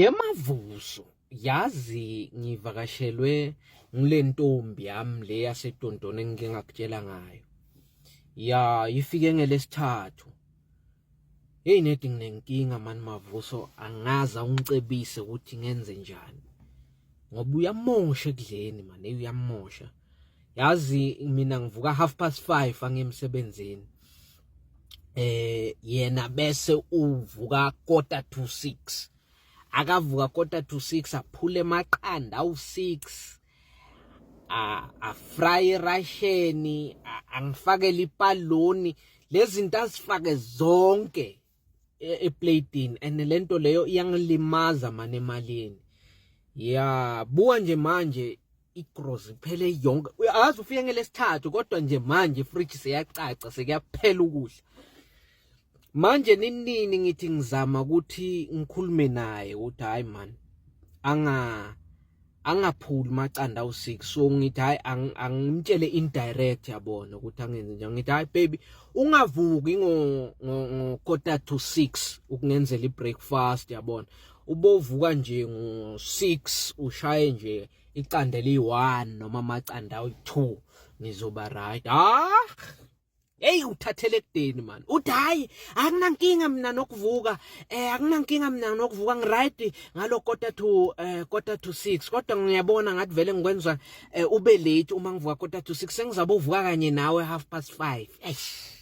YeMavuso, yazi ngivakashelwe ngule ntombi yami le yaseDondona engike ngakutshela ngayo. Ya, ifike ngelesithathu. Hey nedi nginenkinga mani Mavuso, angazi awungicebise ukuthi ngenze njani. Ngoba uyamosha ekudleni mani, hey uyamosha. Yazi mina ngivuka 5:30 angiye emsebenzini. Yena bese uvuka 5:45. Akavuka 5:45 aphule amaqanda awu6, a fry russian, angifakele ipaloni, lezi zinto azifake zonke eplatini, and lento leyo iyangilimaza mane emalini. Ya, buka nje manje igrocery iphele yonke. Uyazi ufike ngelesithathu, kodwa nje manje ifridge seyacaca, sekuyaphela ukudla manje. Ninini ngithi ngizama ukuthi ngikhulume naye ukuthi hayi man, angaphuli maqanda awu6. So ngithi hayi, angimtshele indirect, yabona, ukuthi angenze njani. Ngithi hayi baby, ungavuki ngo 5:45 ukungenzela ibreakfast, yabona, ubovuka nje ngo 6, ushaye nje iqanda eliyi1 noma amaqanda ayi2, ngizoba right. Ah hey, uthathele ekudeni man. Uthi hayi, akunankinga mina nokuvuka, akunankinga mina nokuvuka, ngiright ngalo 5:45, kodwa ngiyabona ngathi vele ngikwenza ube late uma ngivuka 5:45, sengizabe uvuka kanye nawe 5:30. Eish.